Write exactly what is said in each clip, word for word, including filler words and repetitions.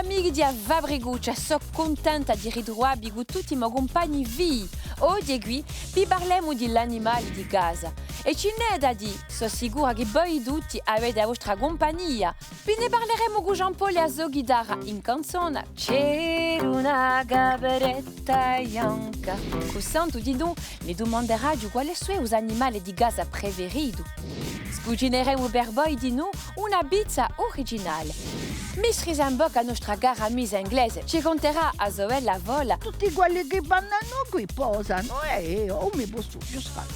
Amichi di a Fabricuccia, sò cuntenta di ritruvà vi cù tutti i mo cumpagni figli. Oghje quì vi parlemu di l'animali di casa. È ci n'hè da dì, sò sicura chì voi tutti avete a vostra cumpagnia. Vi ne parleremu cù Jean-Paul è a so ghitarra in canzona. C'era una capretta bianca. Cusì ognunu di noi vi dumanderaghju quale hè u so animale di casa preferitu. Scucineremu per voi dinù una pizza uriginale. Mistrizza in bocca a nostra cara misa inglese, ci cunterà a so bella fola. Tutti quelli chì vanu quì posanu, è eiu mi possu più scaldà.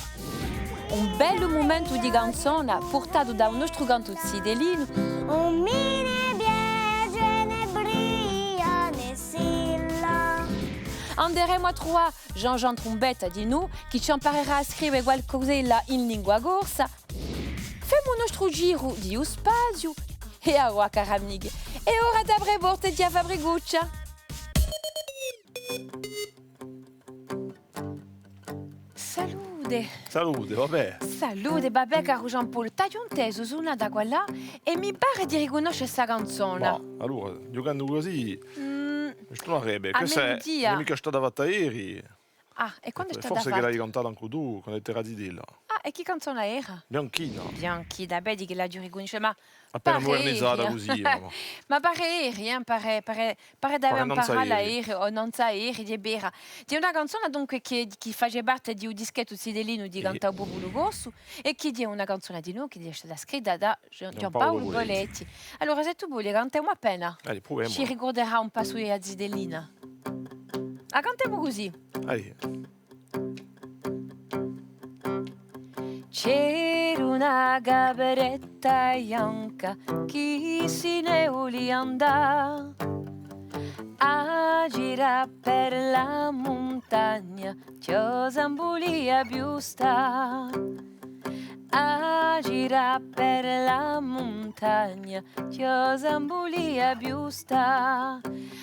Un bellu mumentu di canzona purtatu da u nostru cantu zitellinu. Ùn mi ne piace nè bria nè silla. Anderemu à truvà Jean-Jean Trumbetta dinù, chì ci amparerà à scrive qualcusella in lingua corsa. Femu u nostru giru di u spaziu è avà, cari amichi, hè ora d'apre e porte di a Fabricuccia. Salute! Salute, va bè? Salute, va bè, caru Jean-Paul, t'aghju intesu sunà da quallà è mi pare di ricunnosce sta canzona. Ma allora, ghjucandu cusì, mm, mi stunarebbe. A meludia. Questa ùn hè micca stata fatta eri. Ah, è quandu hè stata fatta? Forse chì l'hai cantata ancu tù, quandu t'eri zitella. Ah, è chì canzona era? Bianchina. Bianchina, vedi chì l'aghju ricunnisciuta, ma appena mudernizata cusì, ma. Ma pare eri, eh, pare, pare, pare d'avè amparata eri o nanzu à eri, hè vera. Hè una canzona dunque chì, chì face parte di u dischettu zitellinu di Canta u Populu Corsu è chì hè una canzona dinù chì hè stata scritta da Gian-, Giampaulu Poletti. Allora, s'è tù voli, a cantemu appena. Allez, pruvemu. Ci ricurderà un passu di a zitellina. A cantemu cusì. Allez. C'era una capretta bianca chì si ne vulia andà à girà per la muntagna, chjosa ùn vulia più stà. À girà per la muntagna, chjosa ùn vulia più stà.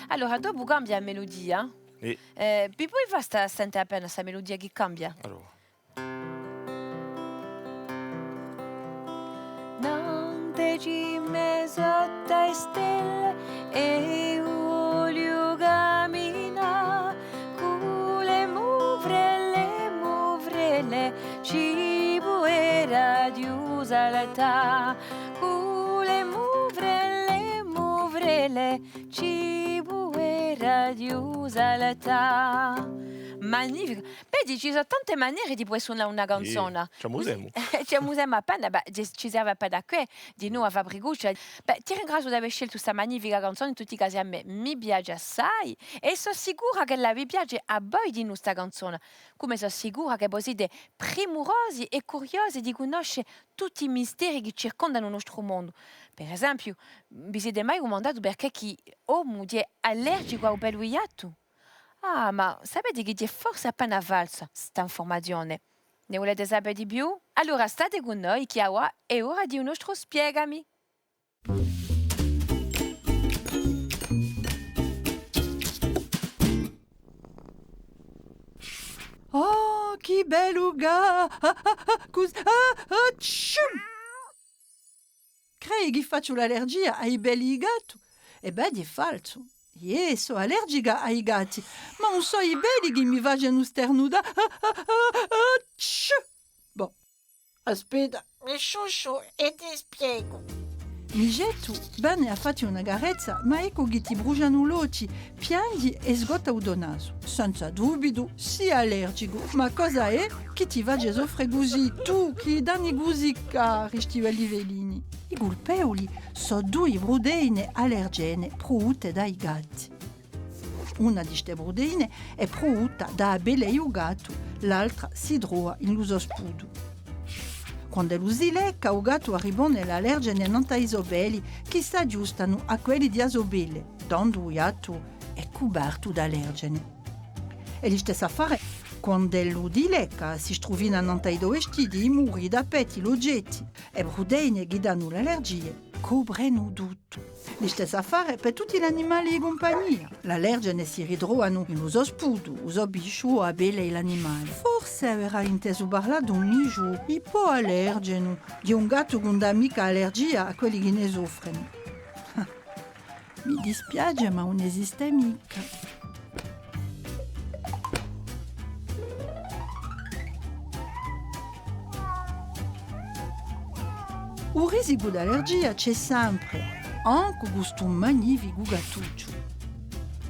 Allora, dopu cambia a meludia. Iè. Eh, vi poi fà sta, sente appena sta meludia chì cambia? Allora. Nant'à e cime sottu à e stelle, eiu vogliu caminà, cù le muvrelle, muvrelle, ci puderà Diu saltà, cù le muvrelle, muvrelle, ci puderà Diu saltà. Magnificu. Vedi, ci sò tante manere di pudè sunà una canzona. Iè, ci amusemu. Cusì, ci amusemu appena, bè, ci, ci serve appena à què, dinù a Fabricuccia. Bè, ti ringraziu d'avè sceltu sta magnifica canzona, in tutti i casi à mè mi piace assai, è sò sicura ch'ella vi piace à voi dinù sta canzona, cum'è sò sicura chì vo site primurosi è curiosi di cunnosce tutti i misteri chì circondanu u nostru mondu. Per esempiu, vi site mai dumandatu perchè chì omu hè allergicu à u pelu di gattu? Ah, ma sapete chì hè forse appena falsa sta infurmazione? Ne vulete sapè di più? Allora state cù noi chì avà hè ora di u nostru Spiegami! Oh, chì bellu ga-, ah, ah, ah, cus-, ah, ah, cium! Credi chì facciu l'allergia à i peli di gattu? È bè, hè falsu. Iè, sò allergica à i gatti, ma ùn sò i peli chì mi facenu sternutà. Ah, ah, ah, ah, ciu! Bò. Aspetta, mi sciusciu è ti spiegu. Mi gettu, bè, a fatti una carezza, ma eccu chì ti brusgianu l'ochji, pianghji è sgotta u to nasu. Senza dubitu, sì allergicu, ma cosa hè chì ti face soffre cusì, tù chì danni cusì cari sti belli felini? I culpevuli sò dui pruteine allergene prudutte da i gatti. Una di ste pruteine hè prudotta da a pelle di u gattu, l'altra si trova in lu so sputu. Quand'ellu si lecca, u gattu arripone l'allergene nant'à i so peli, chì s'aghjustanu à quelli di a so pelle, tandu u gattu hè cupertu d'allergene. È listessu affare, quand'ellu ti lecca, si strufina nant'à i to vestiti, i muri, i tappeti, l'ogetti, e pruteine chì danu l'allergie coprenu tuttu. Listessu affare per tutti l'animali di cumpagnia. L'allergene si ritrovanu in u so sputu, u so pisciu o a pelle di l'animale. Forse averai intesu parlà d'un pisciu ipoallergenu, di un gattu chì ùn dà micca allergia à quelli chì ne soffrenu. Mi dispiace, ma ùn esiste micca. U risicu d'allergia ci hè sempre, ancu cù stu magnificu gattucciu.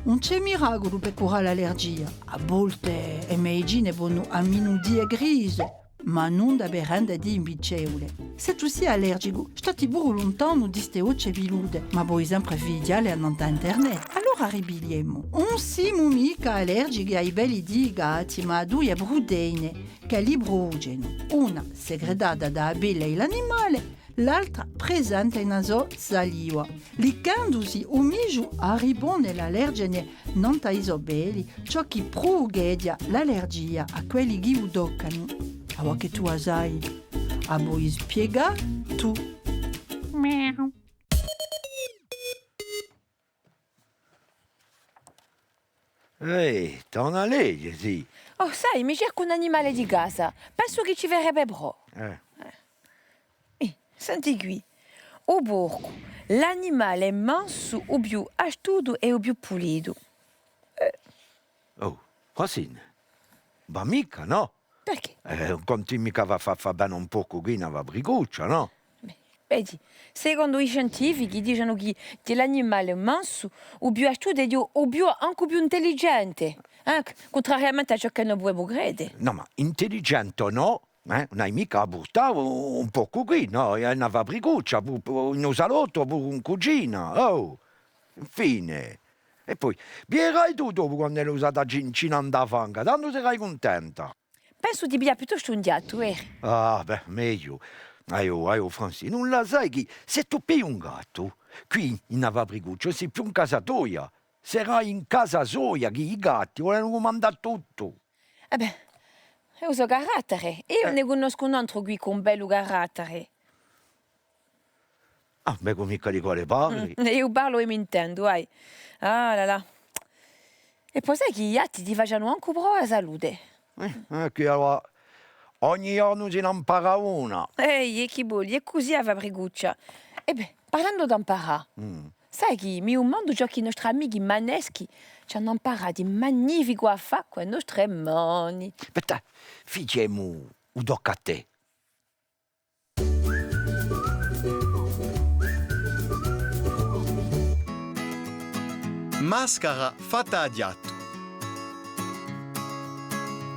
Ùn ci hè miraculu per curà l'allergia. À volte e medicine ponu amminudì e crisi, ma nunda per rendeti invincevule. S'è tù sì allergicu, stati puru luntanu di ste occe pilute, ma poi sempre fighjale annant'à internet. Allora ripigliemu. Ùn simu micca allergichi à i peli di i gatti, ma à duie pruteine ch'elli pruducenu, una secretata da a pelle di l'animale, l'altra presente in a so saliva. Licchendusi u misgiu arripone l'allergene nant'à i so peli, ciò chì prucheghja l'allergia à quelli chì u toccanu. Avà chì tù a sai, a poi spiegà tù. Miau. Eh, torna à leghje, sì. Oh, sai, mi cercu un animale di casa. Pensu chì ci verrebbe prò. Eh. Eh, senti quì. U porcu, l'animale mansu, u più astutu è u più pulitu. Eh. Oh, Francine, và micca, nò? Perchè? Eh, ùn conti micca fà, fà, fà vene un porcu quì in a fabricuccia, nò? Bè, vedi, secondu i scientifichi dicenu chì, chì l'animale mansu, u più astutu è u, u più, ancu più intelligente, eh? Cuntrariamente à ciò chì no pudemu crede. Nò, ma intelligente o nò, eh? Ùn hai micca à purtà un, un porcu quì, nò? In a fabricuccia, pu-, pu-, in u salottu, puru in cucina, oh! Infine. È poi, viderai tù dopu quand'ellu s'hà da cin-, cinà in a fanga, tandu serai cuntenta. Pensu di piglià piuttostu un ghjattu, eh. Ah, bè, megliu. Aiò, aiò, Francine, ùn la sai chì, s'è tù pigli un ghjattu, quì, in a fabricuccia, ùn sì più in casa toia. Serai in casa soia, chì i ghjatti volenu cumandà tuttu. Eh bè, hè u so carattere. Eiu, eh, ne cunnoscu un antru quì cù un bellu carattere. Ah, bè, cum'è chì, di quale parli? Mm, eiu parlu è m'intendu, vai. Ah, là, là. È po sai chì i ghjatti ti facianu ancu prò a salute. Eh, eh, chì avà, ogni ghjornu si n'ampara una. Ehi, è chì voli, hè cusì a fabricuccia. È bè, parlendu d'amparà, mm, sai chì mi dumandu ciò chì i nostri amichi maneschi ci anu amparatu di magnificu à fà cù e nostre mani. Aspetta, fighjemu u tocca à tè. Mascara fatta à ghjattu.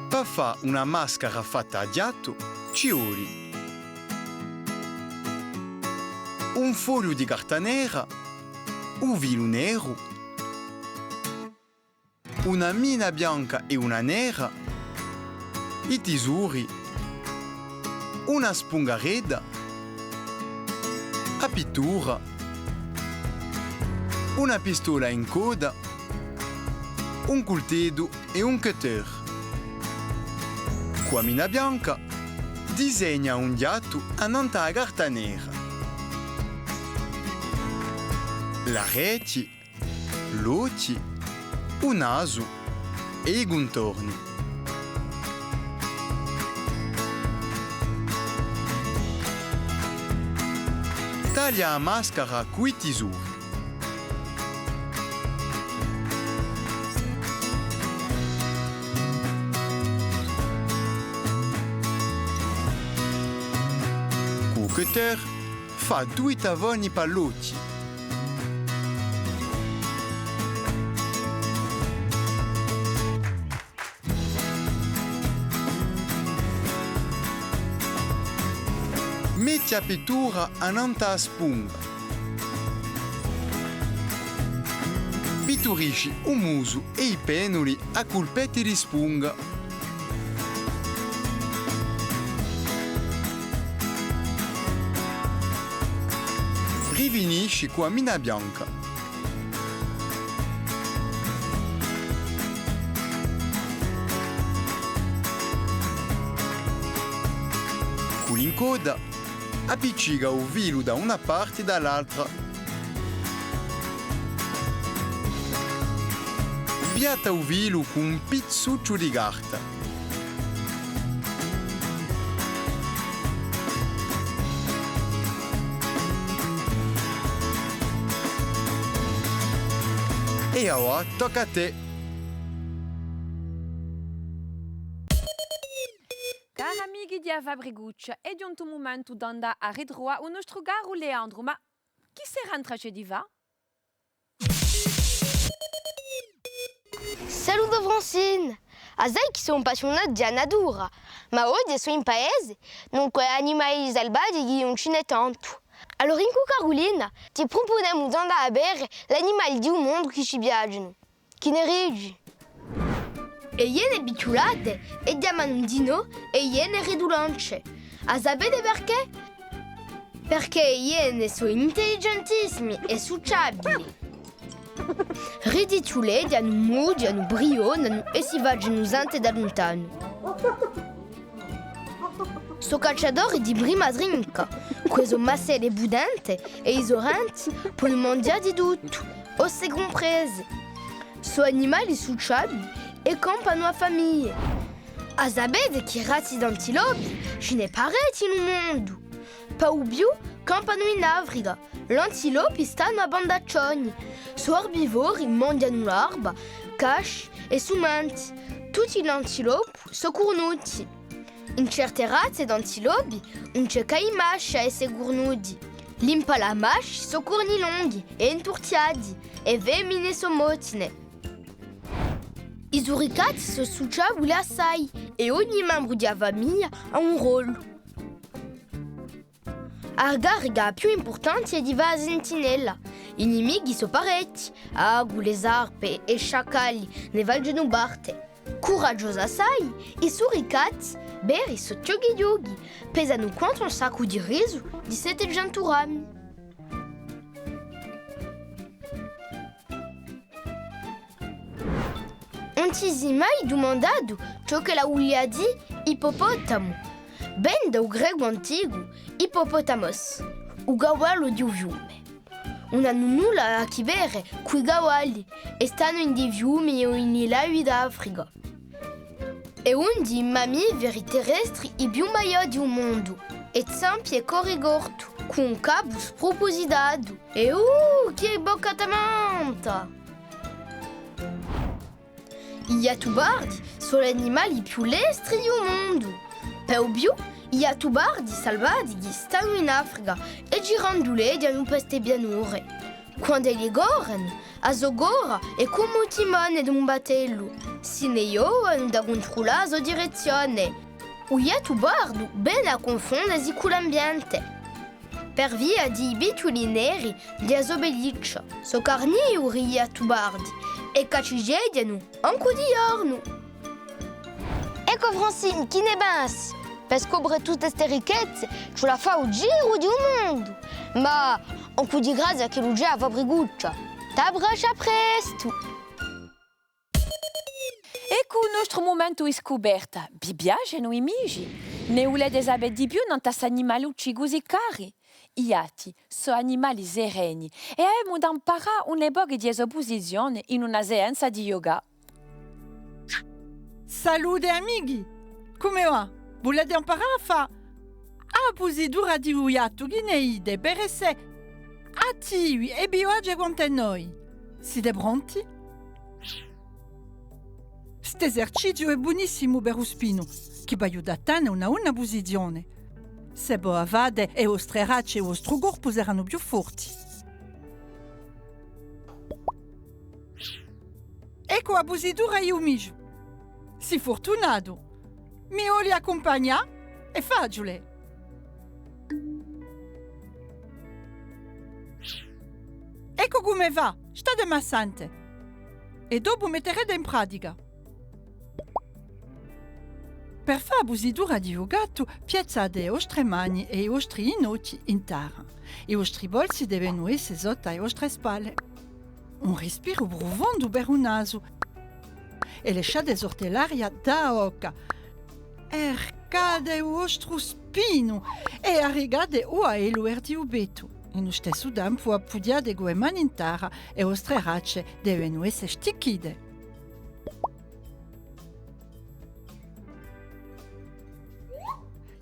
Pà fà una mascara fatta à ghjattu ci voli un fogliu di carta nera, u filu neru, una mina bianca è una nera, i tisori, una spungaredda, a pittura, una pistola incodda, un culteddu è un cutter. Cù a mina bianca, disegna un ghjattu annant'à a carta nera. L'arechji, l'ochji, u nasu è i cuntorni. Taglia a mascara cù i tisori. Cù u cutter, fà dui tafoni pà l'ochji. Metti a pittura annant'à a spunga. Pitturisci u musu è i pennuli à culpetti di spunga. Rifinisci cù a mina bianca. Cù l'incodda, appiccica u filu da una parte è da l'altra. Piatta u filu cù un pizzucciu di carta. È avà tocca à tè. Cari amichi di A Fabricuccia, hè ghjuntu u mumentu d'andà à ritruvà u nostru caru Leandru, ma chì serà in traccia di fà? Salutu Francine! A sai chì sò un appassiunatu di a natura, ma oghje sò in paese, dunque animali salvatichi ùn ci n'hè tantu. Allora incù Carulina ti prupunemu d'andà à vede l'animali di u mondu chì ci piacenu. Chì ne dici? E iene pichjulate e chjamanu dinò e iene ridulance. A sapete perchè? Perchè e iene sò intelligentissime è suciabili. Ridichjuleghjanu, mughjanu, brionanu è si facenu sente da luntanu. Sò cacciadori di prima trinca, cù e so masselle putente è i so denti ponu manghjà di tuttu, osse cumprese. Sò animali suciabili è campanu à famiglie. A sapete chì razze d'antilopi ci n'hè parechje in u mondu? Pà u più campanu in Africa. L'antilopi stanu à bandaccioni, sò erbivori, manghjanu l'arba, casci è sumenti. Tutti l'antilopi sò curnuti. In certe razze d'antilopi ùn ci hè cà i masci à esse curnuti. L'impala masci sò corni longhi è inturchjati, è femine sò mottine. I suricati sò suciabuli assai è ogni membru di a famiglia hà un rollu. A carica più impurtante hè di fà a sentinella. I nimichi sò parechji, acule, sarpe è sciacalli ne facenu parte. Curaghjosi assai, i suricati, veri sò chjochi chjochi, pesanu quantu un saccu di risu di settecentu grammi. Ùn ti sì mai dumandatu ciò ch'ella vulia dì ippopotamu? Vene da u grecu anticu ippopotamos, u cavallu di u fiume. Ùn anu nulla à chì vede cù i cavalli è stanu in i fiumi o in i laghi d'Africa. Hè unu di i mammiferi terrestri i più maiò di u mondu, è zampi è corri cortu, cù un capu sprupusitatu. È uh, chì bocca tamanta! I ghjattupardi sò l'animali più lestri di u mondu. Pè u più, i ghjattupardi salvatichi stanu in Africa è giranduleghjanu pè ste pianure. Quand'elli correnu, a so coda hè cum'è u timone d'un battellu, si ne ghjovanu da cuntrullà a so direzzione. U ghjattupardu vene à cunfondesi cù l'ambiente, per via di i pichjuli neri di a so pelliccia. Sò carnivori i ghjattupardi è caccighjeghjanu ancu di ghjornu. Eccu Francine, chì ne pensi? Per scopre tutte ste ricchezze ci vole à fà u giru di u mondu. Ma ancu di grazia ch'ellu ci hè A Fabricuccia. T'abbracciu à prestu! Eccu u nostru mumentu di scuperta. Vi piacenu i misgi? Ne vulete sapè di più nant'à st'animalucci cusì cari? I ghjatti sò animali sereni è avemu da amparà un pocu di a so pusizione in una seanza di yoga. Salute amichi! Cumu và? Vulete amparà à fà a pusitura di u ghjattu, chì ne dite, per esse attivi è vivaci quant'è noi? Site pronti? St'eserciziu hè bunissimu per u spinu, chì v'aiuta à tene una bona pusizione. S'è vo a fate, e vostre bracce è u vostru corpu seranu più forti. Eccu a pusitura di u misgiu. Sì furtunatu. Mi voli accumpagnà? Hè faciule. Eccu cumu fà, statemi à sente. È dopu metterete in pratica. Per fà a pusitura di u ghjattu, piazzate e vostre mani è i vostri ghjinochji in terra. I vostri polsi devenu esse sottu à e vostre spalle. Un rispiru prufondu per u nasu è lasciate sorte l'aria da a bocca. Ercate u vostru spinu è arricate u velu versu u pettu. In u stessu tempu appughjate cù e mani in terra è e vostre bracce devenu esse sticchite.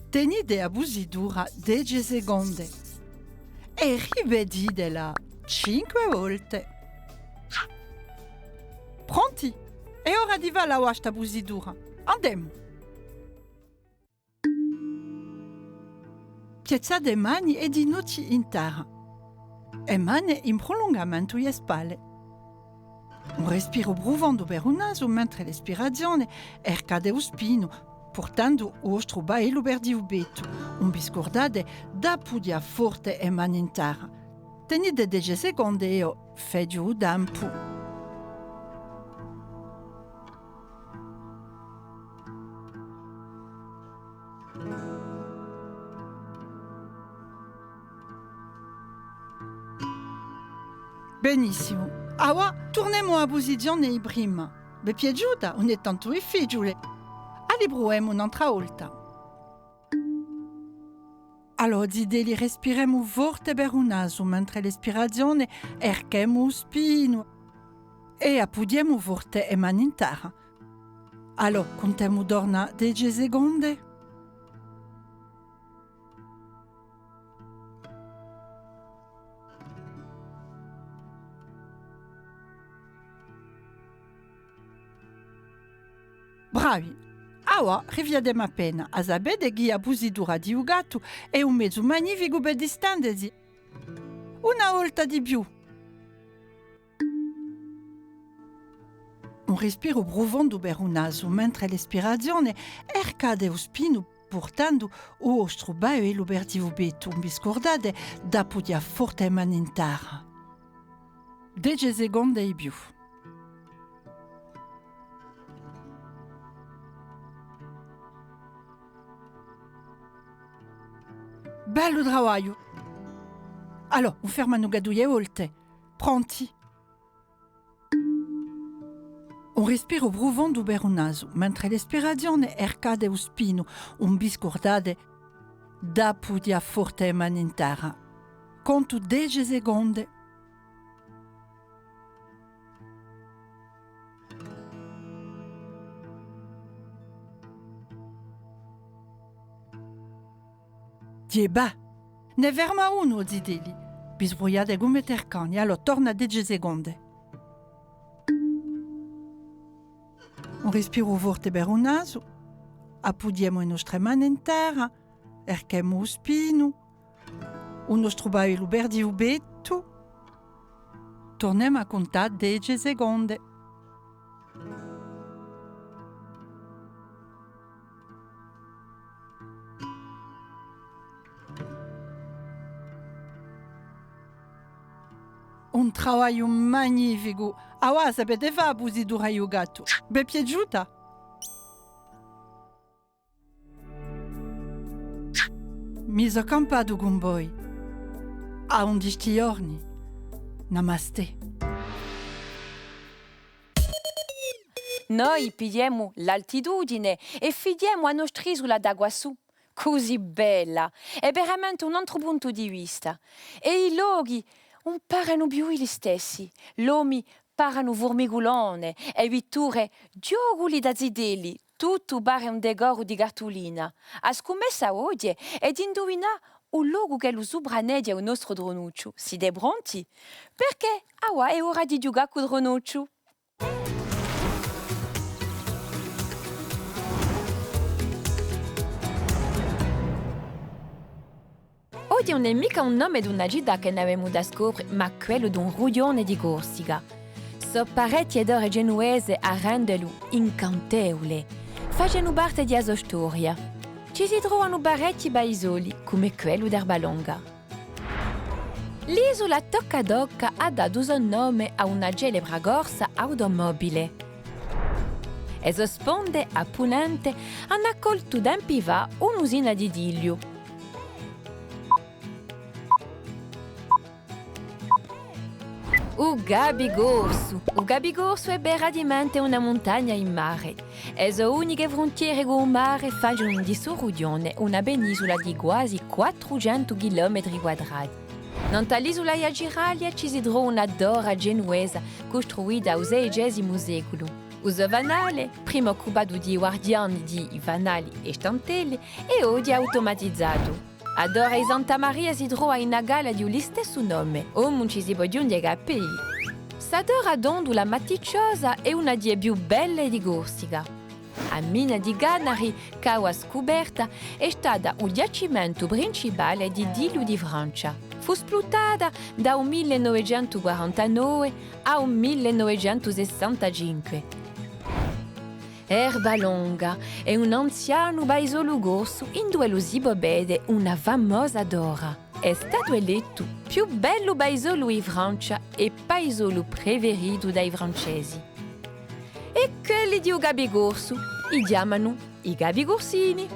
Tenite a pusitura dece seconde è ripetitela cinque volte. Hè ora di falla avà sta pusitura. Andemu! Piazzate e mani è i ghjinochji in tarra. E mani in prulungamentu di e spalle. Un respiru prufondu per u nasu, mentre l'espirazione, ercate u spinu, purtendu u vostru paellu versu u pettu. Ùn vi scurdate d'appughjà forte e mani in tarra. Tenite dece seconde è eiu facciu u tempu. Benissimu. Avà, turnemu à a pusizione di prima. V'hè piaciuta? Ùn hè tantu difficiule. A ripruvemu un'antra volta. Allora, zitelli, respiremu forte per u nasu, mentre l'espirazione erchemu u spinu è appughjemu forte e mani in tarra. Allora, cuntemu torna dece seconde. Bravi! Avà, rifiatemu appena. A sapete chì a pusitura di u gattu hè un mezu magnificu per distendesi. Una volta di più. Un respiru prufondu per u nasu, mentre l'espirazione ercate u spinu purtendu u vostru paellu versu u pettu. Ùn vi scurdate d'appughjà forte e mani in tarra. Dece seconde di più. Bellu travagliu! Allora, ùn fermanu chè duie volte. Pronti? Un respiru prufondu per u nasu, mentre l'espirazione ercate u spinu, ùn vi scurdate d'appughjà forte e mani in tarra. Contu dece seconde. Ghjè, bah! Ne ferma unu, o zitelli. Vi sbrugliate cum'è tercani, allora torna dece seconde. Un respiru forte per u nasu, appughjemu e nostre mane in terra, erchemu u spinu, u nostru pavellu versu u pettu, turnemu à cuntà dece seconde. Un travagliu magnificu! Avà sapete fà a pusitura di u gattu. V'hè piaciuta? Mi sò campatu cun voi. À un di sti ghjorni. Namastè. Noi pigliemu l'altitudine è fighjemu a nostra isula da quassù. Cusì bella! Hè veramente un antru puntu di vista. È i lochi ùn parenu più i listessi. L'omi parenu furmiculone, e vitture ghjoculi da zitelli, tuttu pare un decoru di cartulina. A scummessa oghje hè d'induvinà u locu ch'ellu supraneghja u nostru Dronucciu. Site pronti? Perchè avà hè ora di ghjucà cù Dronucciu! Oghje ùn hè micca u nome d'una cità chì n'avemu da scopre, ma quellu d'un rughjone di Corsica. Sò parechje e torre genuvese à rendelu incantevule. Facenu parte di a so storia. Ci si trovanu parechji paisoli, cum'è quellu d'Erbalonga. L'isula Tocca Tocca hà datu u so nome à una celebra corsa automobile. E so sponde, à punente, anu accoltu tempi fà un'usina di tigliu. U Capicorsu. U Capicorsu hè veramente una muntagna in mare. E so uniche fruntiere cù u mare facenu di stu rughjone una penisula di guasi quattrucentu chilometri quadrati. Nant'à l'isula di a Ciraglia ci si trova una torra genuvesa custruita à u sedicesimu seculu. U so fanale, prima occupatu di i guardiani di i fanali è stantelle, hè oghje automatizatu. A torra di Santa Maria si trova in a cala di u listessu nome, omu ci si pò ghjunghje cà pedi. Sta torra tondula matticciosa hè una di e più belle di Corsica. A mina di Cannari, ch'avà scuperta, hè stata u ghjacimentu principale di Dilu di Francia. Fù spluttata da u mille novecentu quarantanove à u mille novecentu sessantacinque. Erbalonga hè un anzianu paisolu corsu induve ellu si pò vede una famosa torra. Hè statu elettu più bellu paisolu di Francia è paisolu preferitu da i Francesi. È quelli di u Capicorsu i chjamanu i Capicursini.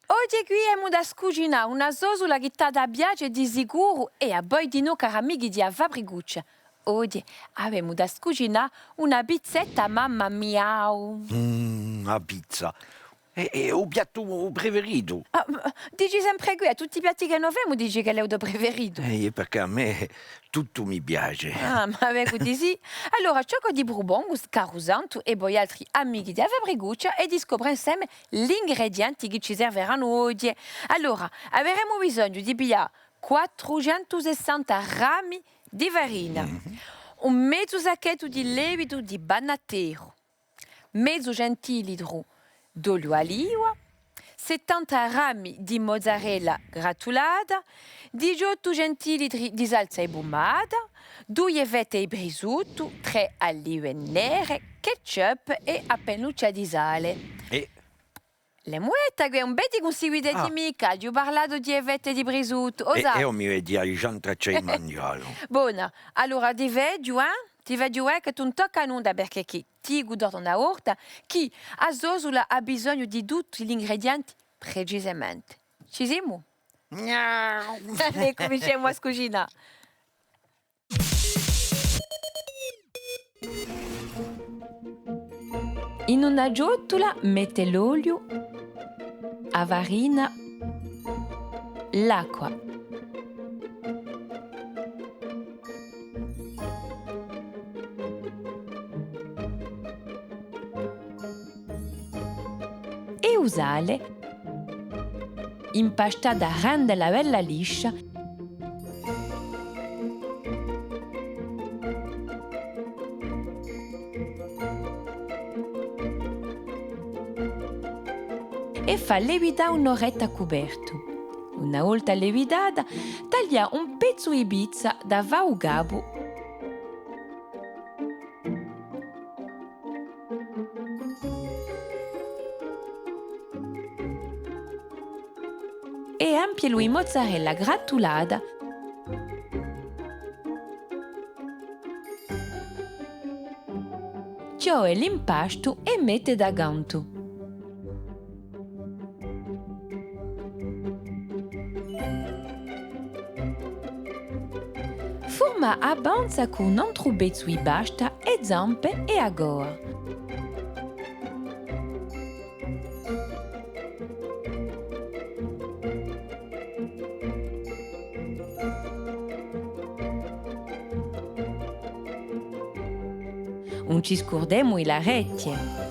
Oghje quì emu da scucinà una sosula chì t'hà da piace di sicuru è à voi dinò, cari amichi di A Fabricuccia. Oghje avemu da scucinà una pizzetta, mamma mia! Mm, a pizza. Hè, hè u piattu preferitu. Ah, ma dici sempre què, à tutti i piatti chì no femu, dici ch'ellu hè u to preferitu. Eh, perchè à mè tuttu mi piace. Ah, ma vecu di sì. Allora, ciò ch'o ti prupongu, caru Santu, è voialtri amichi di A Fabricuccia, hè di scopre inseme l'ingredienti chì ci serviranu oghje. Allora, averemu bisognu di piglià quattrucentusessanta grammi di farina, mhm, un mezu sacchettu di levitu di panna à terru, mezu centilitru d'oliu d'aliva, settanta grammi di mozzarella gratulata, diciottu centilitri di salsa di pumata, duie fette di prisuttu, trè alive nere, ketchup è appenuccia di sale. È L'emu detta, què, ùn vedi ch'ùn si vede micca, aghju parlatu di e fette di prisuttu, o sà. È eiu mi vedia digià in traccia di manghjà. Bona, allora ti vecu, eh? Ti vecu, eh, chì tù ùn tocca nunda, perchè chì, ti dicu torna una volta, chì a sosula hà bisognu di tutti l'ingredienti precisamente. Ci simu? Gnau. Allez, cuminciemu à scucinà. In una ciottula mette l'oliu, a farina, l'acqua. È u sale, impastata à rendela bella liscia, è fà levità un'oretta à cupertu. Una volta levitata, taglia un pezzu di pizza da fà u capu. È empielu di mozzarella gratulata. Chjode l'impastu è mette da cantu. Furma a panza cù un antru pezzu di pasta, e zampe è a coda. Ùn ci scurdemu di l'arechje.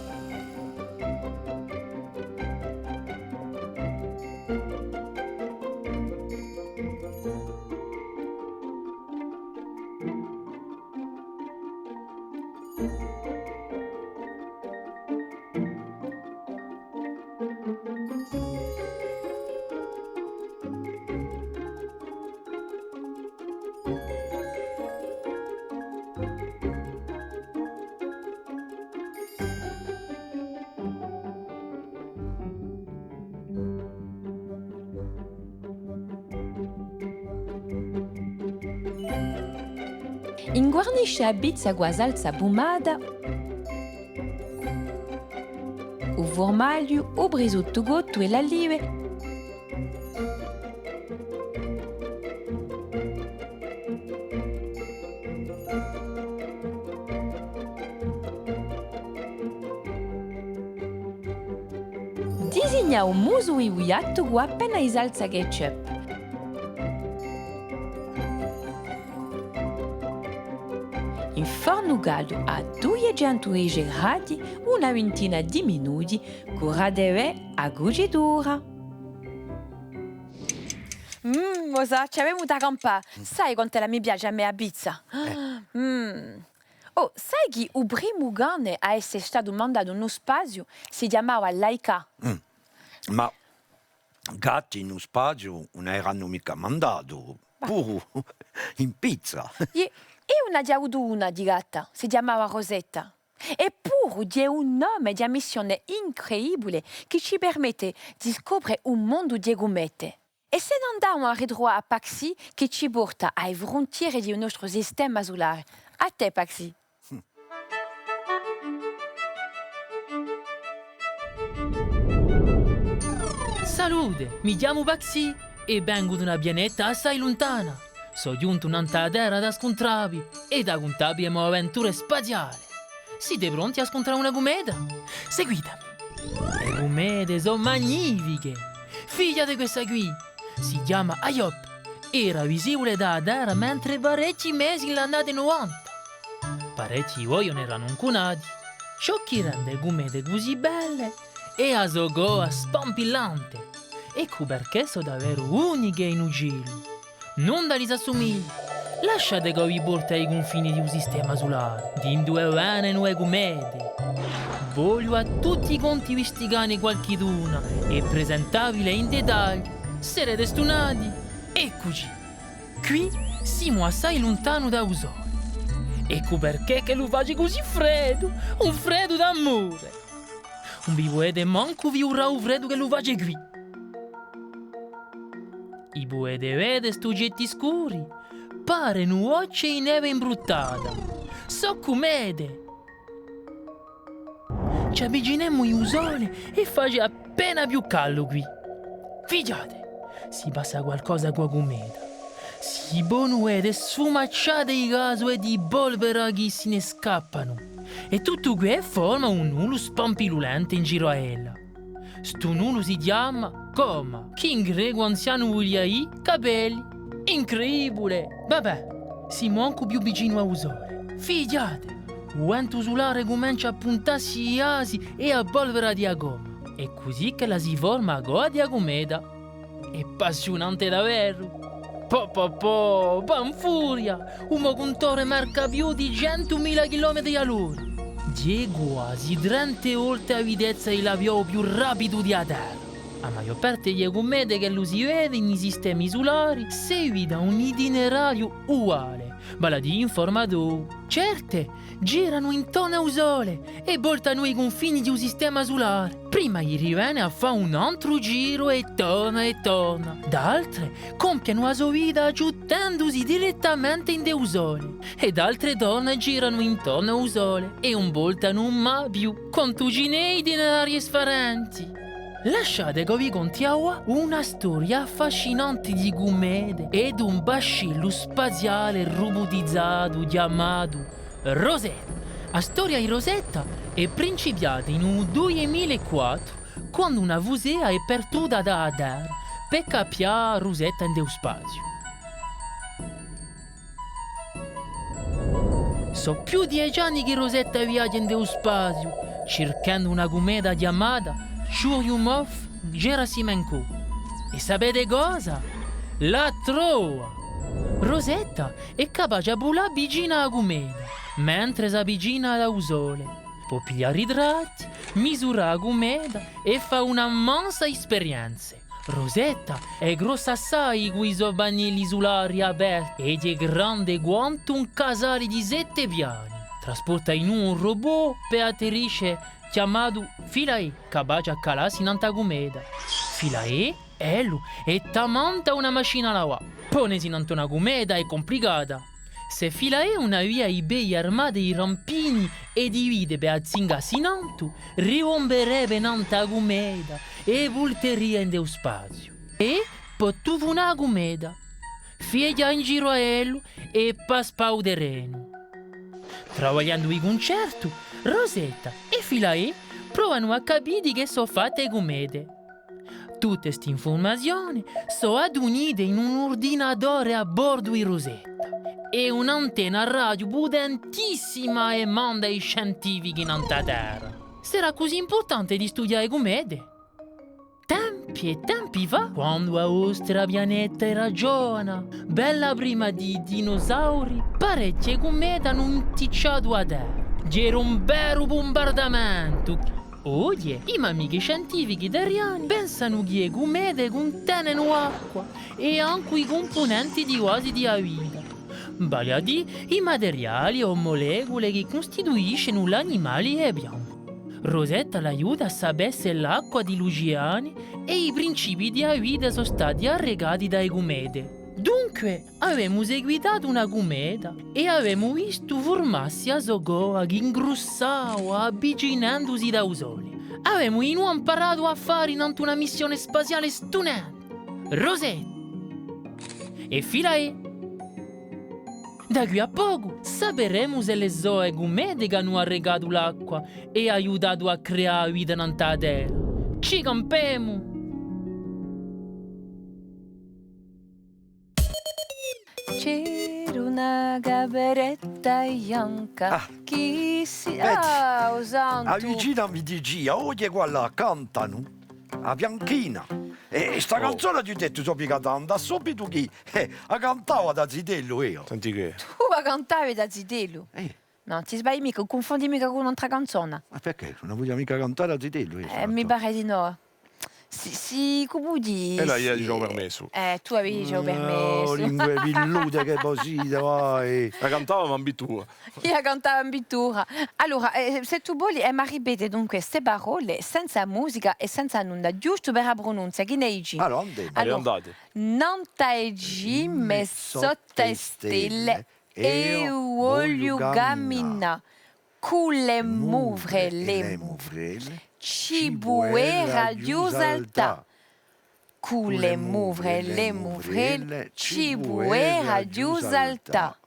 Inguarnisce a pizza cù a salsa pumata, u furmagliu, u prisuttu cottu è l'alive. Disigna un musu di bugliattu cù appena di salsa ketchup. In fornu caldu à duiecentu dece gradi una vintina di minuti, curate bè a cucitura. Mm, o sà, ci avemu da campà. Sai quant'ella mi piace à mè a pizza? Eh. Mm. Oh, sai chì u primu cane à esse statu mandatu in u spaziu si chjamava Laika? Mm. Ma gatti in u spaziu ùn eranu micca mandati, puru in pizza. Iè, eiu n'aghju avutu una di gatta, si chjamava Rosetta. Eppuru ghjè un nome di a missione incredibile chì ci permette di scopre u mondu di e cumete. È s'è n'andemu à ritruvà à Paxi chì ci porta à e fruntiere di u nostru sistema sulare. À tè, Paxi. Salute, mi chjamu Paxi è vengu d'una pianeta assai luntana. Sò ghjuntu nant'à a Terra da scuntrà vi è da cuntà vi e mo avventure spaziale. Site pronti à scuntrà una cumeta? Seguitemi. E cumete sò magnifiche. Fighjate questa quì. Si chjama Ayop. Era visibule da a Terra mentre parechji mesi in l'annate novanta. Parechji di voi ùn eranu incunati. Ciò chì rende e cumete cusì belle hè a so coda spampillante. Eccu perchè sò daveru uniche in u celu. Nunda li s'assumiglia. Lasciate ch'o vi porti à i cunfini di u sistema sulare, d'induve venenu e cumete. Vogliu à tutti quanti vi stigà ne qualchiduna è presentavile in dettagliu. Serete stunati? Eccuci! Quì simu assai luntanu da u sole. Eccu perchè ch'ellu face cusì freddu, un freddu d'amore. Ùn vi pudete mancu figurà u freddu ch'ellu face quì. I pudete vede st'ughjetti scuri? Parenu bocce di neve imbruttata. Sò cumete! Ci avvicinemu di u sole è face appena più caldu quì. Fighjate, si passa qualcosa cù a cumeta. Si ponu vede sfumacciate di gasu è di polvera chì si ne scappanu. È tuttu què forma un nulu spampillulente in giru à ella. Stu nulu si chjama coma, chì in grecu anzianu vulia dì capelli. Incredibule! Vabbè, simu ancu più vicinu à u sole. Fighjate! U ventu sulare cumencia à puntassi i ghjasi è a polvera di a gomma. Hè cusì ch'ella si forma a coda di a cumeta. Hè appassiunante daveru! Po po po, va in furia! U mo cuntore marca più di centumila chilometri à l'ora. Ghjè guasi trenta volte a vitezza di l'aviò più rapidu di a Terra. A maiò parte di e cumete ch'ellu si vede in i sistemi sulari seguita un itinerariu uguale, vale à dì in forma d'ovu. Certe giranu intornu à u sole è voltanu i cunfini di u sistema sulare, prima di rivene à fà un antru giru è torna è torna. D'altre compienu a so vita ghjuttendusi direttamente ind'è u sole, è d'altre torna è giranu intornu à u sole è ùn voltanu mai più. Quantu ci n'hè itinerarii sfarenti! Lasciate ch'o vi conti avà una storia affascinante di cumete è d'un vascellu spaziale rubutizatu chjamatu Rosetta. A storia di Rosetta hè principiata in u dui mila è quattru, quandu una fusea hè partuta da a Terra per cappià Rosetta ind'è u spaziu. Sò più di dece anni chì Rosetta viaghja ind'è u spaziu, circhendu una cumeta chjamata Churyumov-Gerasimenko. È sapete cosa? L'hà trova! Rosetta hè capace à vulà vicinu à a cumeta, mentre s'avvicina da u sole. Pò piglià ritratti, misurà a cumeta è fà una mansa di sperienze. Rosetta hè grossa assai cù i so pannelli sulari aperti è ghjè grande quantu un casale di sette piani. Trasporta in un robot per atterrisce chjamatu Philae, capace à calassi nant'à a cumeta. Philae, ellu, hè tamanta una machina à lavà. Ponesi nant'à una cumeta hè cumplicata. S'è Philae ùn avia i pedi armati di rampini è di vite per azzingassi in antu, ribumberebbe nant'à a cumeta è vulteria ind'è u spaziu. È pò tufunà a cumeta, fighjà in giru à ellu è paspà u terrenu. Travagliendu di cuncertu, Rosetta è Philae provanu à capì di chè sò fatte e cumete. Tutte st'infurmazione sò adunite in un urdinatore à bordu di Rosetta è un'antenna radio putentissima è manda i scientifichi nant'à a Terra. Serà cusì impurtante di studià e cumete? Tempi è tempi fà, quandu a vostra pianeta era ghjovana, bella prima di i dinosauri, parechje cumete anu inticciatu a Terra. Ghjera un veru bumbardamentu. Oghje, i m'amichi scientifichi terriani pensanu chì e cumete cuntenenu acqua è ancu i cumpunenti di a basi di a vita, vale à dì i materiali o molecule chì custituiscenu l'animali è e piante. Rosetta l'aiuta à sapè s'è l'acqua di l'uceani è i principii di a vita sò stati arrecati da e cumete. Dunque, avemu seguitatu una cumeta è avemu vistu furmassi a so coa chì ingrussava avvicinendusi da u Sole. Avemu dinù amparatu affari nantu una missione spaziale stunante. Rosetta! È Philae! Da quì à pocu saperemu s'elle sò e cumete chì anu arrecatu l'acqua è aiutatu à creà a vita nant'à a Terra. Ci campemu! C'era una caperetta bianca. Ah. Chì si... Vedi, ah, o santu. A vicina mi dicia, oghje quale cantanu? A Bianchina. È, è sta canzona, t'aghju dettu, sò micca tantu, subitu chì, eh, a cantava da zitellu eiu. Senti chì. Tù a cantavi da zitellu? Eh. Nò, ti sbagli micca, cunfondi micca cù un'altra canzona. Ma perchè? Ùn a vulia micca cantà da zitellu, eiu, sta canzona? Eh, mi pare di nò. Sì, sì, cumu dì? È là, eiu aghju u permessu. Eh, tù aviavi u permessu. Oh, lingue pillude chì vo site, vai. A cantava, ma in vittura. Eiu a cantava in vittura. Allora, eh, s'è tù voli, eh, emu à ripete dunque ste parolle, senza musica è senza nunda, ghjustu per a prununzia, chì ne dici? Allora, andemu. Allora, andate. Nant'à e cime sottu à e stelle, eiu vogliu caminà. Cù le muvre è le muvrelle, ci pò era ghjù saltà. Cù le muvre è le muvrelle, ci pò era ghjù saltà.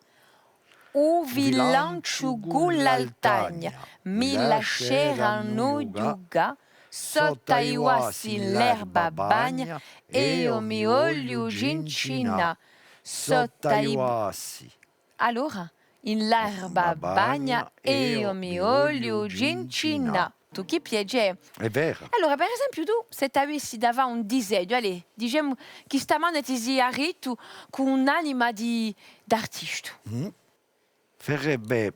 U vilanciu cù l'altagna, mi lasceranu ghjucà, sottu à i guassi in l'erba bagna, eiu mi vogliu cincinà, sottu à i guassi. Allora, in l'erba bagna, eiu mi vogliu cincinà. Tù chì piace. Hè vera. Allora, per esempiu, tù, s'è t'avissi da fà un disegnu, allez, dicemu chì stamane ti sì arritu cù un'anima di, d'artistu. Mm. Farebbe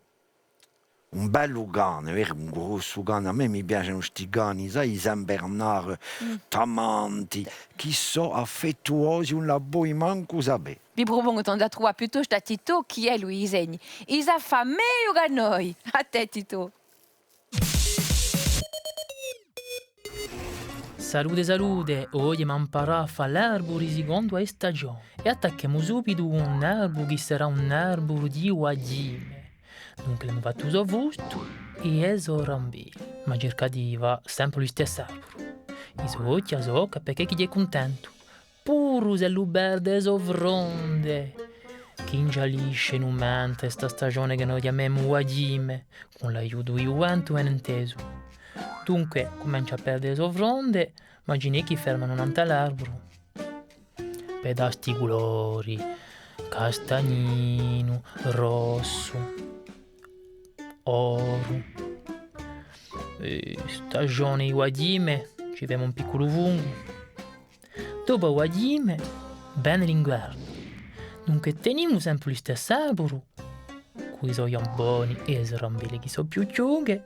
un bellu cane, veru, un grossu cane. À mè mi piacenu sti cani, sai, i Saint Bernard, tamanti, chì sò affettuosi, ùn la poi mancu sapè. Vi prupongu d'andà à truvà piuttostu à Titò, chì ellu i disegni i sà fà megliu chè noi. À tè, Titò. Salute, salute! Oghje emu à amparà à fà l'arburi sicondu à e stagione. È attacchemu subitu cù un arburu chì sarà un arburu di guaghjime. Dunque l'emu fattu u so fustu è e so rambelle. Ma circate di fà sempre listessu arburu. I so ochji, a so bocca, perchè chì hè cuntentu. Puru s'ellu perde e so fronde, chì ingialliscenu mentre sta stagione chì noi chjamemu guaghjime, cù l'aiutu di u ventu, ben intesu. Dunque, cumencia à perde e so fronde, ma ci n'hè chì fermanu nant'à l'arburu. Pè dà sti culori, castagninu, rossu, oru. È stagione di guaghjime, ci femu un picculu fungu. Dopu à u guaghjime, vene l'inguernu. Dunque tenimu sempre listessu arburu, cù i so ghjamboni è e so rambelle chì sò più chjuche,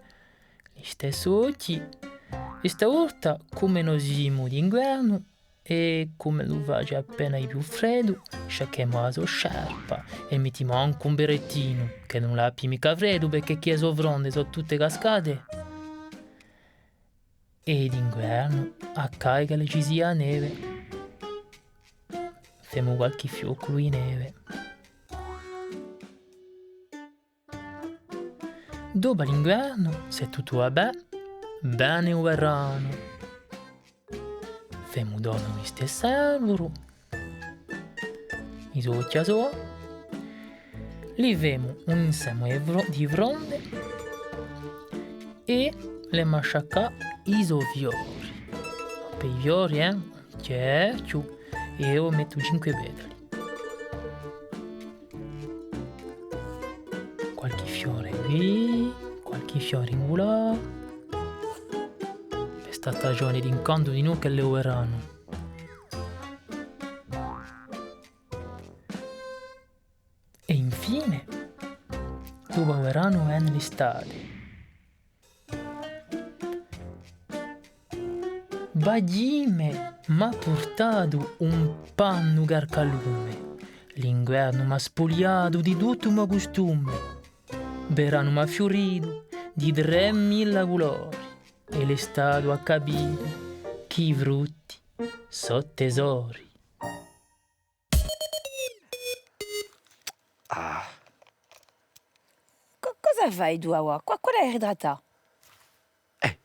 listessi ochji, è sta volta, cum'è no simu d'inguernu, è cum'ellu face appena di più freddu, sciacchemu a so sciarpa è mettimu ancu un berrettinu, chì ùn l'appi micca freddu, perchè chì e so fronde sò tutte cascate. È d'inguernu, accade ch'ella ci sia a neve. Femu qualchì fioculu di neve. Dopu à l'inguernu, s'è tuttu và bè, vene u veranu. Femu torna u listessu arburu. I so ochji a so, li femu un inseme di fro-, di fronde è l'emu à sciaccà i so fiori. Pè i fiori, eh, un chjerchju, è eiu mettu cinque petali. Qualchì fiore quì, qualchì fiore in culà. Pè sta stagione d'incantu dinò ch'ellu hè u veranu. È infine, dopu u veranu vene l'estate. Baghjime m'hà purtatu un pannu carcalume, l'inguernu m'hà spugliatu di tuttu u mo custume, u veranu m'hà fiuritu di tremila culori, è l'estate hà capitu chì i frutti sò tesori. Ah. Co-, cosa fai tù avà? Quale, quale hè ritrattà? Eh,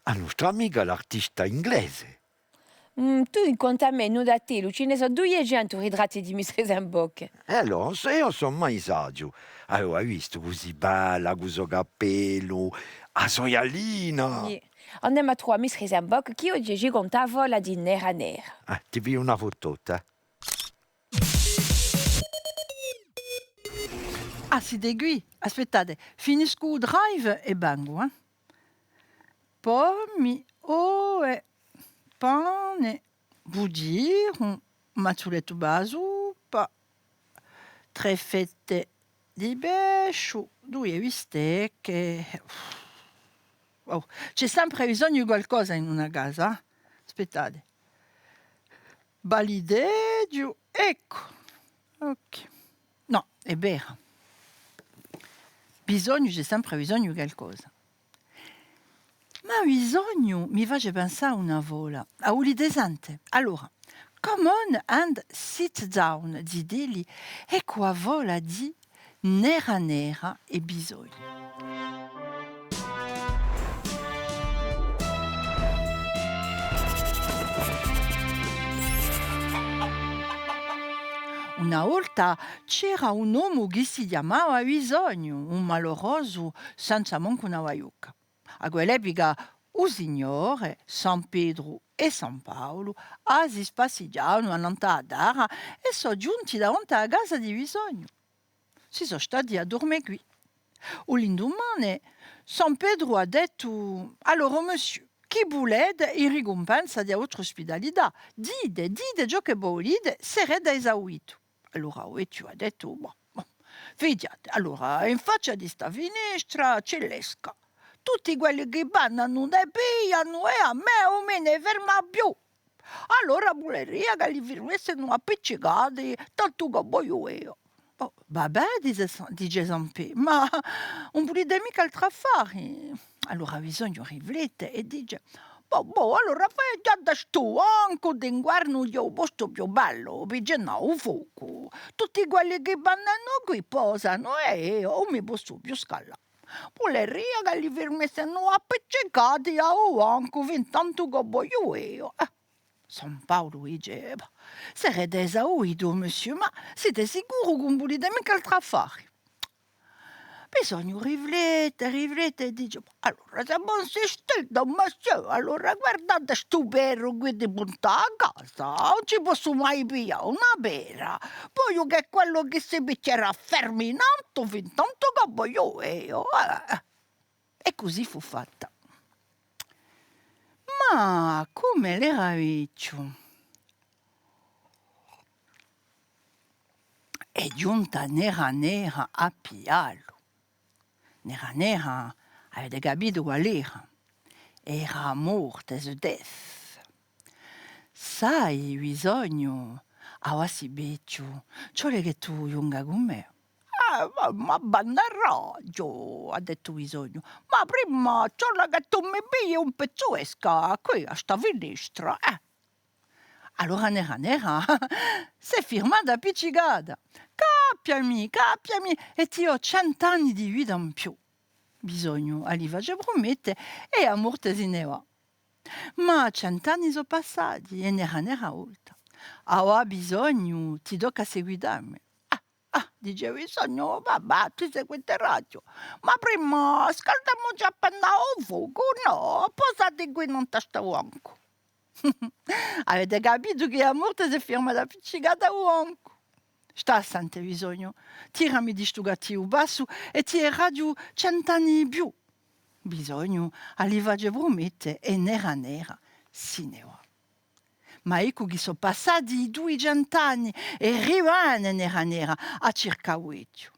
a nostra amica l'artista inglese. Mm, tù, in quant'à mè, in u to attellu ci ne sò duiecentu ritratti di Mistress Emboc. È allora, eiu ùn sò mai saghju. Avà, hai vistu, cusì bella, cù u so cappellu, a so ghjallina. Iè. Andemu à truvà Mistress Emboc, chì oghje ci conta a fola di Nera Nera. Eh, ti pigliu una fototta, eh. Ah, site quì? Aspettate, finiscu u drive è vengu, eh. Pomi, ove, pane, bughjiru, mazzulettu pà a suppa, trè fette di pesciu, duie bistecche. Oh, ci hè sempre bisognu di qualcosa in una casa, eh? Aspettate. Valideghju, eccu. Ok. Nò, hè vera. Bisognu, ci hè sempre bisognu di qualcosa. Ma bisognu mi face pensà à una fola. A vulite sente? Allora, come on and sit down, zitelli, eccu a fola di Nera Nera è bisognu. Una volta c'era un omu chì si chjamava Bisognu, un malurosu senza mancu una baiucca. À quell'epica u Signore, San Petru è San Paulu, a si spassighjavanu annant'à a tarra è sò ghjunti davanti à a casa di Bisognu. Si sò stati à durme quì. U lindumane, San Petru hà dettu: Allora, o monsieur, chì vulete in ricumpensa di a vostra ospitalità? Dite, dite ciò chì vo vulete, serete esauditu. Allora u vechju hà dettu: Bò, bò, fighjate, allora, in faccia di sta finestra ci hè l'esca. Tutti quelli chì passanu ne piglianu è à mè ùn mi ne ferma più. Allora vuleria ch'elli firmessinu appiccicati, tantu chì vogliu eiu. Bò, va bè, dice San, dice San Pè, ma ùn vulete micca altr'affari? Allora Bisognu riflette è dice: Bò, bò, allora fighjate stu bancu d'inguernu, hè u postu più bellu, pichì ci hè u focu. Tutti quelli chì passanu quì posanu è eiu ùn mi possu più scaldà. Vuleria ch'elli firmessinu appiccicati à u bancu, fintantu chì vogliu eiu. Eh. San Paulu dice: Bò, serete esauditu, monsieur, ma site sicuru chì ùn vulete micca altr'affari? Bisognu riflette, riflette è dice: Bò, allora, s'è vo insistite, monsieur, allora guardate stu peru quì di punta à a casa, ùn ci possu mai piglià una pera. Vogliu chì quellu chì si picchjerà fermu in altu fintantu chì vogliu eiu. Eh. È cusì fù fatta. Ma cum'ellu era vechju, hè ghjunta Nera Nera à pigliallu. Nera Nera, avete capitu qual era? Era a morte, the death. Sai, Bisognu, avà sì vechju, ci vole chì tù ghjunga cù mè. Eh, ma, ma bannaraghju, hà dettu Bisognu, ma prima ci vole chì tù mi pigli un pezzu d'esca quì à sta finestra, eh. Allora Nera Nera s'hè firmata appiccicata. Cappiami, cappiami, è ti dò cent'anni di vita in più. Bisognu a li face prumette è a morte si ne và. Ma cent'anni sò passati è Nera Nera volta. Avà Bisognu, ti tocca à seguità mi. Ah, ah, dice Bisognu, va bè, ti seguiteraghju. Ma prima scaldamuci appena u focu, nò? Posati quì nant'à stu bancu. Avete capitu chì a morte s'hè firmata appiccicata à u bancu? Stà à sente, Bisognu, tirami di stu cattivu passu è ti deraghju cent'anni di più. Bisognu a li face prumette è Nera Nera si ne và. Ma eccu chì sò passati i duicentu anni è rivene Nera Nera à circà u vechju.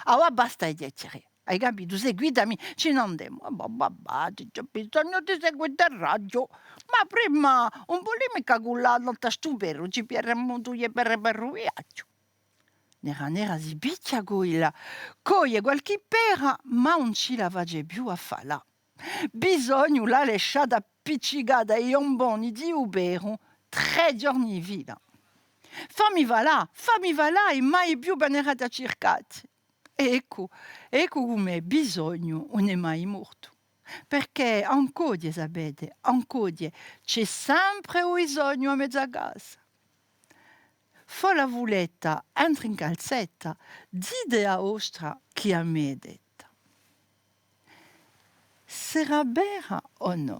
Avà basta e chjachjere. Ai capitu? Seguitami, ci n'andemu. Babà, babà, ci hè bisognu di seguità in radio. Ma prima, ùn voli micca cullà nant'à stu peru, ci pieremu duie pere per u viaghju. Nera Nera si pichja quella, coglie qualchì pera, ma ùn ci la face più à falla. Bisognu l'hà lasciata appiccicata à i ghjumboni di u peru trè ghjorni di fila. Fammi falà, fammi falà, è mai più venerete à circatti. Eccu, eccu cum'è, bisognu ùn hè mai mortu. Perchè ancu oghje, sapete, ancu oghje, ci hè sempre u bisognu à mezu à casa. Fola fuletta, entra in calzetta, dite a vostra chì a mia hè detta. Sarà vera o nò?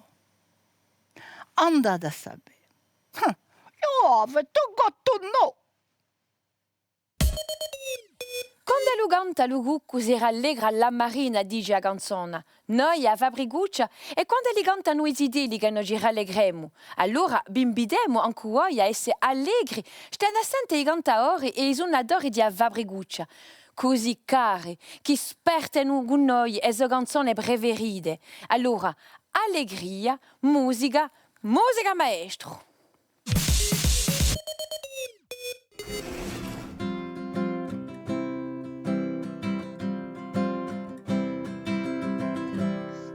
Andate à sapè. Ah, eiu avettu ghjuntu nò! Quand'ellu canta lu cuccu si rallegra la marina, dice a canzona. Noi, a Fabricuccia, è quand'elli cantanu i zitelli chì no ci rallegremu. Allora, vi invitemu ancu voi à esse allegri, stendu à sente i cantadori è i sunatori di a Fabricuccia, cusì cari, chì spartenu cù noi e so canzone preferite. Allora, allegria, musica, musica, maestru!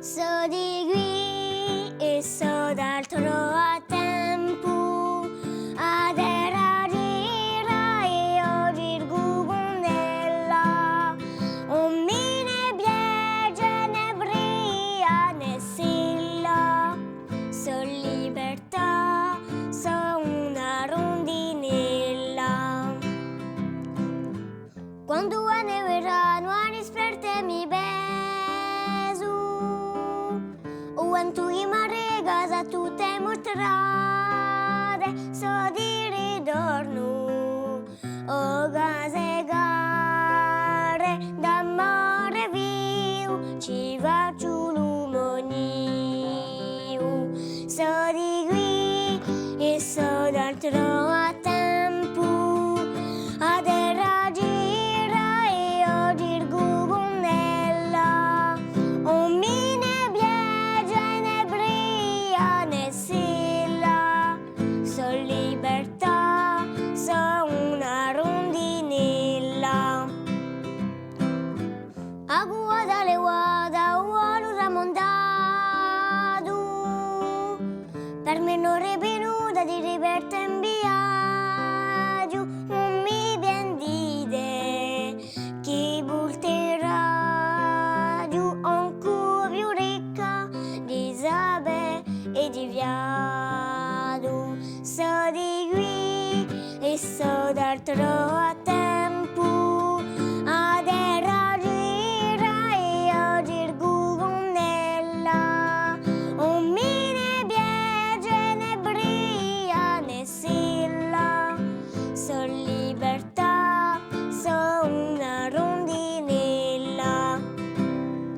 Sò di quì è sò d'altrò à tempu, a terra gira è eiu girgu cun ella. Ùn mi ne piace nè bria nè silla, sò libertà, sò una rundinella. Quandu vene u veranu, a sperte mi pesu, u ventu chì m'arreca tutte e mustrate, sò di ritornu. O case care, d'amore vivu, ci facciu lu mo niu. Sò di quì è sò d'altrò à tempu, a terra gira è eiu girgu cun ella. Ùn mi ne piace nè bria nè silla, sò libertà, sò una rundinella. A quota levata, u volu tramuntatu, per mè ùn hè più nulla di riparte in viaghju, ùn mi pentite chì vulteraghju, ancu più ricca di sapè è di fiatu. Sò di quì è sò d'altrò à tempu, a terra gira è eiu girgu cun ella. Ùn mi ne piace nè bria nè silla, sò libertà, sò una rundinella.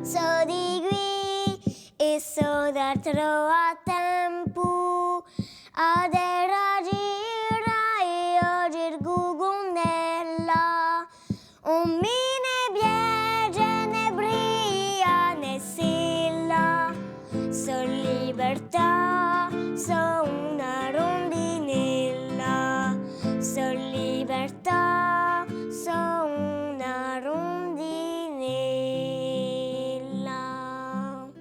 Sò di quì è sò d'altrò à tempu, a terra gira è eiu girgu cun ella. Ùn mi ne piace nè bria nè silla, sò libertà, sò una rundinella. Sò libertà, sò una rundinella.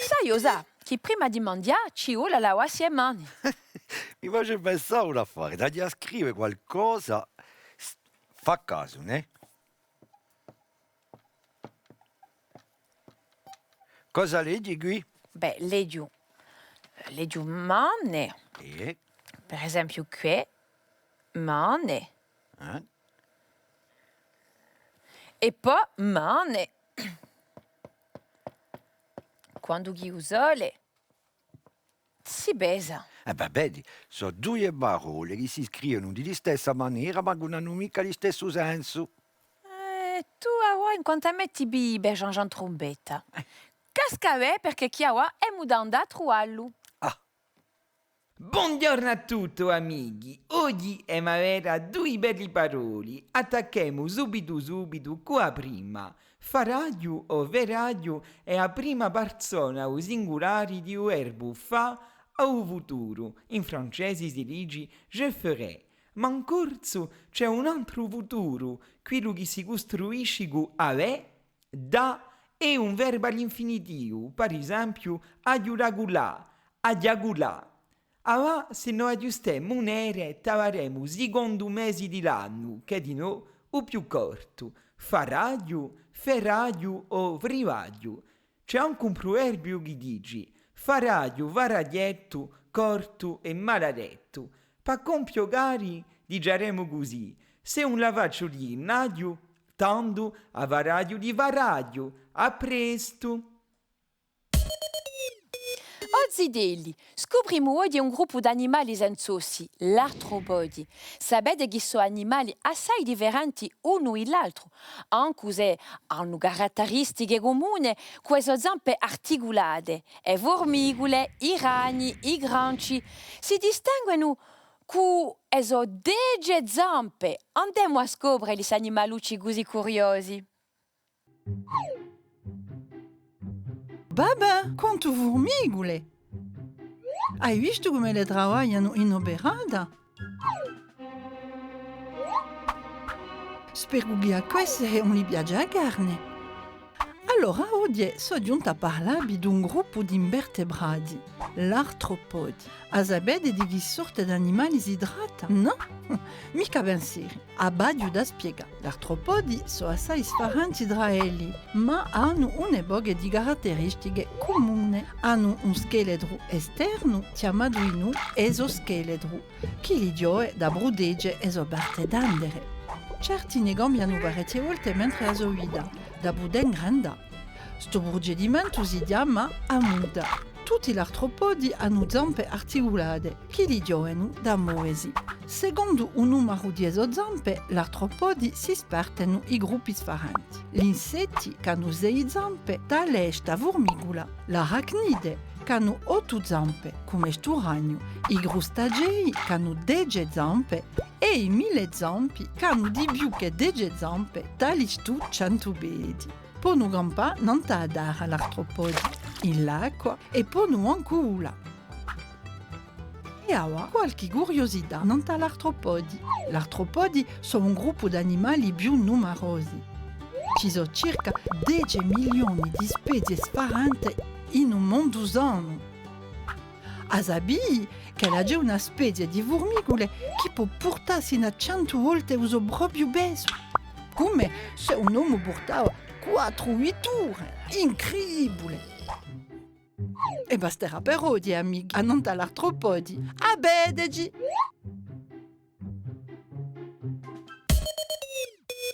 Sai, o sà, chì prima di manghjà ci vole à lavassi e mani. Mi face pensà à un affare, t'aghju à scrive qualcosa, s-, fà casu, nè? Cosa leghji quì? Bè, leghju, leghju mane. Eh? Per esempiu, què, mane. Eh? È po mane. Quandu chì u sole si pesa. Eh bè, vedi, sò duie parolle chì si scrivenu di listessa manera, ma chì ùn anu micca listessu sensu. Eh, tù avà Poi in quant'à mè ti pigli per Jean-Jean Trombetta. Eh. Casca bè, perchè chì avà emu da andà à truvallu. Ah. Bonghjornu à tutti, amichi. Oghji emu à veda dui belli paroli. Attacchemu subitu subitu cù a prima. Faraghju o feraghju hè a prima parsona à u singulari di u verbu fà à u futuru. In francesi si dici je ferai. Ma in corsu ci hè un antru futuru, quiddu chì si custruisci cù avè, da è un verbu à l'infinitivu, par esempiu, aghju da cullà, aghju à cullà. Avà, s'è no aghjustemu un'ere, t'avaremu u sicondu mesi di l'annu, chì hè dinò u più cortu, faraghju, feraghju o frivaghju. Ci hè ancu un pruverbiu chì dici, faraghju, faraghjettu, cortu è maladettu. Pà compiu cari, diciaremu cusì, s'e ùn la facciu di ghjinnaghju, tandu a faraghju di faraghju, à prestu! O zitelli, scuprimu oghje un gruppu d'animali senza ossi, l'artropodi. Sapete chì sò animali assai differenti unu di l'altru, ancu s'elli anu caratteristiche cumune cù e so zampe articulate, e furmicule, i ragni, i granci, si distenguenu cù e so dece zampe. Andemu à scopreli st'animalucci cusì curiosi. Babà, quantu furmicule! Ai vistu cum'elle travaglianu in operata? Speru chì à queste ùn li piace a carne. Allora, oghje sò ghjunta à parlavvi d'un gruppu d'invertebrati, l'artropodi. A sapete di chì sorte d'animali si tratta? Nò? Micca penseri. A v'aghju da spiegà. L'artropodi sò assai sfarenti trà elli, ma anu une poche di caratteristiche cumune. Anu un scheletru esternu, chjamatu dinù esoscheletru, chì li ghjove da prutege e so parte tendere. Certi ne cambianu parechje volte mentre a so vita, da pudè ingrandà. Stu prucedimentu si chjama a muda. Tutti l'artropodi anu zampe articulate, chì li ghjovenu da movesi. Secondu u numaru di e so zampe, l'artropodi si spartenu in gruppi sfarenti. L'insetti, ch'anu sei zampe, tale sta furmicula, l'arachnide, ch'anu ottu zampe, cum'è stu ragnu, i crustacei, ch'anu dece zampe, è i mille zampi, ch'anu di più chè dece zampe, tali stu centupedi. Ponu campà nant'à a tarra l'artropodi, in l'acqua, è ponu ancu vulà. È avà qualchì curiosità nant'à l'artropodi. L'artropodi sò un gruppu d'animali più numarosi. Ci sò circa dece milioni di spezie sfarente in u mondu sanu. A sapii ch'ella ci hè una spezia di furmicule chì pò purtà sinu à centu volte u so propiu pesu? Cum'è s'è un omu purtava quattru vitture! Incridibule! È basterà per oghje, amichi, annant'à l'artropodi. À vedeci!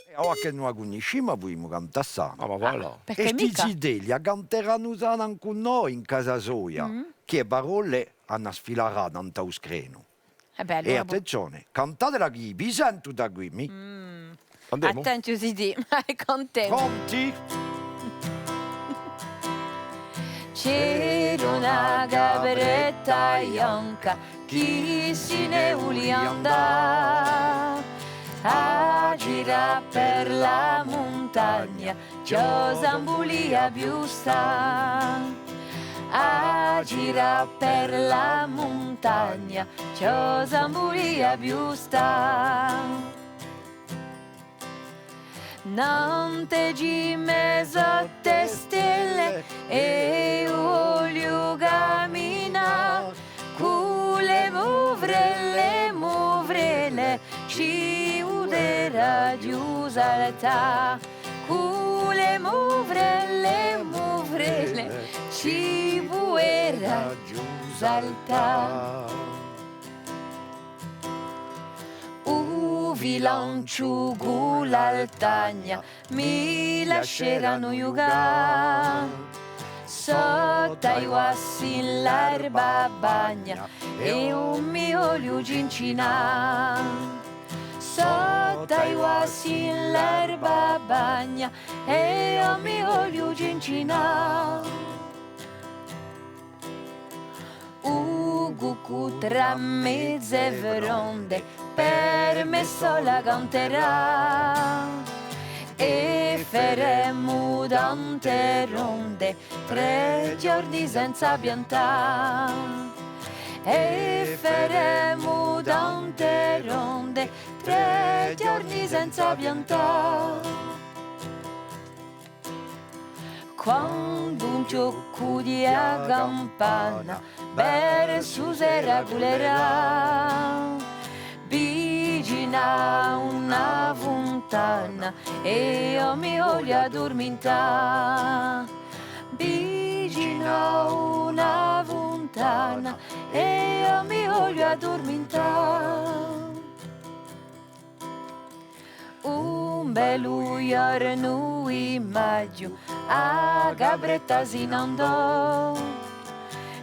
È avà chì no a cunniscimu, a vulimu cantà sana. Ah, ma voilà. Perchè micca? È sti zitelli a canteranu sana cù noi in casa soia, chì e parolle anu à sfilarà nant'à u screnu. È attenzione, cantatela chì vi sentu da quì, mì. Andemu? Attenti, o zitè, cantemu. Pronti? C'era una capretta bianca chì si ne vulia andà à girà per la muntagna, ch'ella ùn vulia più stà. À girà per la muntagna, ch'ella ùn vulia più stà. Nant'à e cime sottu e stelle, eiu vogliu caminà, cù le muvrelle, muvrelle, ci puderaghju saltà. Cù le muvrelle, muvrelle, ci puderaghju saltà. U filanciu cù l'altagna mi lasceranu ghjucà. Sottu à i guassi in l'erba bagna, eiu mi vogliu cincinà. Sottu à i guassi in l'erba bagna, è eiu mi vogliu cincinà. U cuccu trà meze fronde, per mè sola canterà. È feremu tante ronde, trè ghjorni senza piantà. È feremu tante ronde, trè ghjorni senza piantà. Quandu un chjoccu di a campana versu sera culerà, vicinu à una funtana eiu mi vogliu addurmintà. Vicinu à una funtana eiu mi vogliu addurmintà. Un bellu ghjornu in maghju a capretta si n'andò.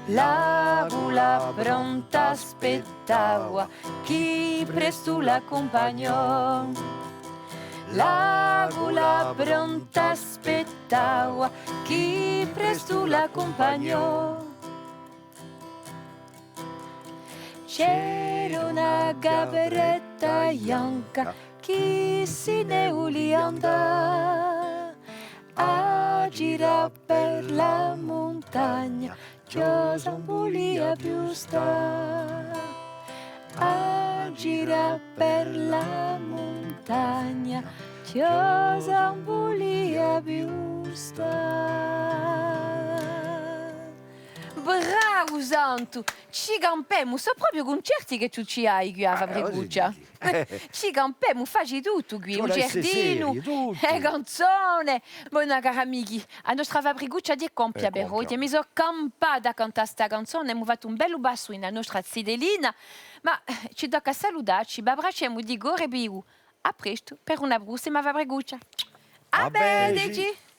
L'agula pronta aspettava chì prestu l'accumpagnò. L'agula pronta aspettava chì prestu l'accumpagnò. C'era una capretta bianca chì si ne vulia andà à girà per la muntagna, chjosa ùn vulia più stà. À girà per la muntagna, chjosa ùn vulia più stà. Bravu Santu! Ci campemu, sò propiu cuncerti chì tù ci hai quì à a Fabricuccia. Ci campemu, faci tuttu quì, u ghjardinu, e canzone. Bona, cari amichi, a nostra Fabricuccia hè compia per oghje. Mi sò campata à cantà sta canzona, emu fattu un bellu passu in a nostra zitellina, ma, eh, ci tocca à salutacci, v'abbracciemu di core vivu. À prestu per una prossima Fabricuccia. À vedeci!